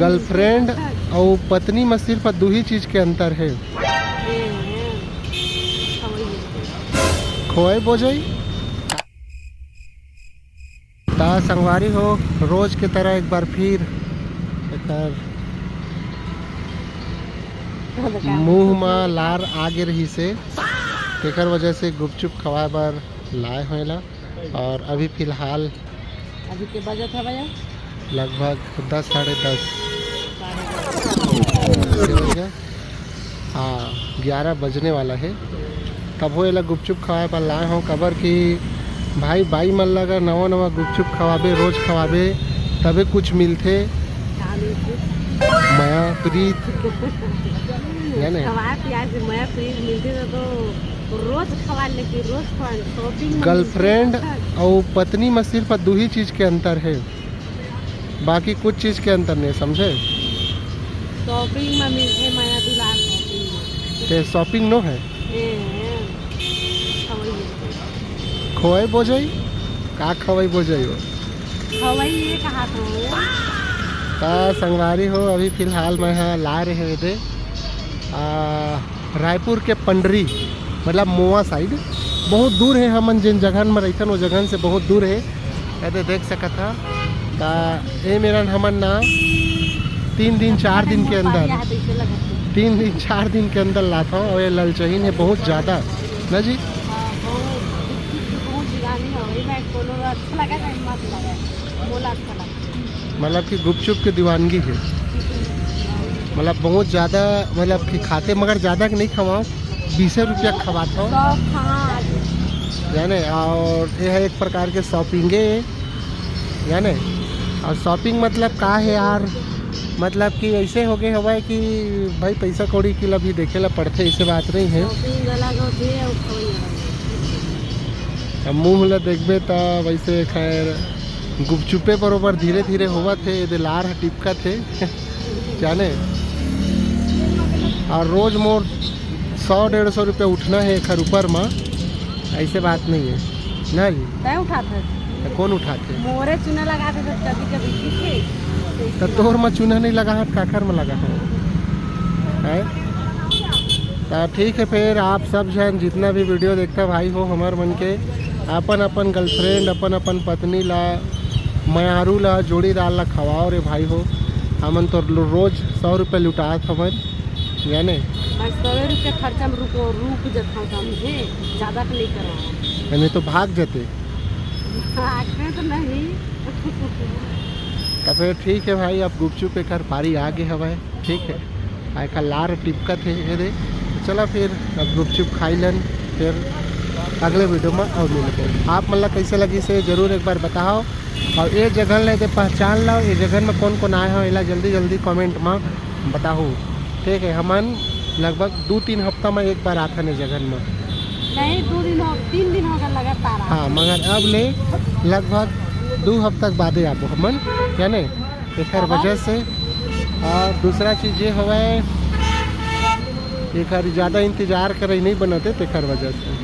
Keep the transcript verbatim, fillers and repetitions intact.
Girlfriend अउ पत्नी में सिर्फ दू ही चीज के अंतर है, खोए बोजई। ता संगवारी हो, रोज के तरह एक बार फिर एकर मुंह म लार आगे रही से, तेकर वजह से गुपचुप खवाए बर लाए होएला। और अभी फिलहाल अभी के बजत है भैया? लगभग दस, साढ़े दस। हाँ, ग्यारह बजने वाला है। तब हो एला गुपचुप खवाए बर लाए हों, काबर कि भाई, बाई मन ला अगर नवा नवा गुपचुप खवाबे, रोज खवाबे, तबे कुछ मिलथे। मया प्रीत, है ना? खवाए पियाए से मया प्रीत मिलथे तो, तो रोज खवा, लेकिन रोज खवा। शॉपिंग गर्लफ्रेंड अउ पत्नी में सिर्फ दू ही चीज के अंतर है, बाकी कुछ चीज के अंतर नहीं, समझे? शॉपिंग में मिलथे मया दुलार शॉपिंग में। ते शॉपिंग नो है? ए, खवई है। खोए बोजई? का खवई बोजई हो? खवई ये कहा तो। ता संगवारी हो, अभी फिलहाल मैं हा ला रहे दे आ, रायपुर के पंडरी, मतलब मोवा साइड, बहुत दूर है। हमन जिन जगहन में रहिथन, वो जगहन से बहुत दूर है। एदे देख सकत हा। ता ए मेरन हमन ना तीन दिन, चार दिन के अंदर, तीन दिन, चार दिन के अंदर लाथों। और ये ललचहीन है बहुत ज़्यादा ना जी। अच्छा लगा, मतलब कि गुपचुप के दीवानगी है, मतलब बहुत ज़्यादा, मतलब कि खाते, मगर ज़्यादा के नहीं खवाओ, बीसे रुपया खवात हो, जाने। और ये है एक प्रकार के शॉपिंगे, जाने। और शॉपिंग मतलब का है यार, मतलब कि ऐसे हो गए हवा है कि भाई पैसा कौड़ी के ला भी देखे ला पड़थे, ऐसे बात नहीं है। शॉपिंग अलग होती है और खवई अलग होती है। अब मुंह ला देखबे त वैसे खैर गुपचुपे बरोबर धीरे धीरे होवत हे, एदे लार ह टिपकत हे जाने। और रोज मोर सौ डेढ़ सौ रुपया उठना है एखर ऊपर म, ऐसे बात नहीं है ना जी। तय उठात है। तो कौन उठात है? मोरे चूना लगात है तो कभी कभी ठीक है। तो तोर म चूना नहीं लगा है, काकर म लगा है? हैं? तो ठीक है, फिर आप सब जन जितना भी वीडियो देखता भाई हो, हमार मन के अपन अपन गर्लफ्रेंड, अपन अपन पत्नी ला, मयारू ला, जोड़ीदार ला खवाओ रे भाई हो। हमन तो लो-, रोज सौ रुपये लुटात हमन, जाने। बस सौ रुपये खर्चा में रुको, रुक जाता, समझे? ज़्यादा तो नहीं करो। नहीं तो भाग जाते। भागते तो नहीं। तो फिर ठीक है भाई, अब गुपचुप एकर पारी आगे हवय, ठीक है। आ एकर लार टिपकत हे, ये दे। चला फिर अब गुपचुप खाई लन, फिर अगले वीडियो में और मिलते हैं। आप मन ला कैसे लगी से जरूर एक बार बताओ, और ये जगह ले दे पहचान लो, ये जगह में कौन कौन आए हो, एला जल्दी जल्दी कमेंट में बताओ, ठीक है। हमन लगभग दो तीन हफ्ता में एक बार आथन ये जगह में। नहीं, दो दिन हो, तीन दिन हो गए लगातार। हाँ, मगर अब ले लगभग दो हफ्ता के बादे आबो हमन, जाने, एकर वजह से। और दूसरा चीज ये हवय, एकर ज़्यादा इंतजार करे नहीं बनते, तेकर वजह से।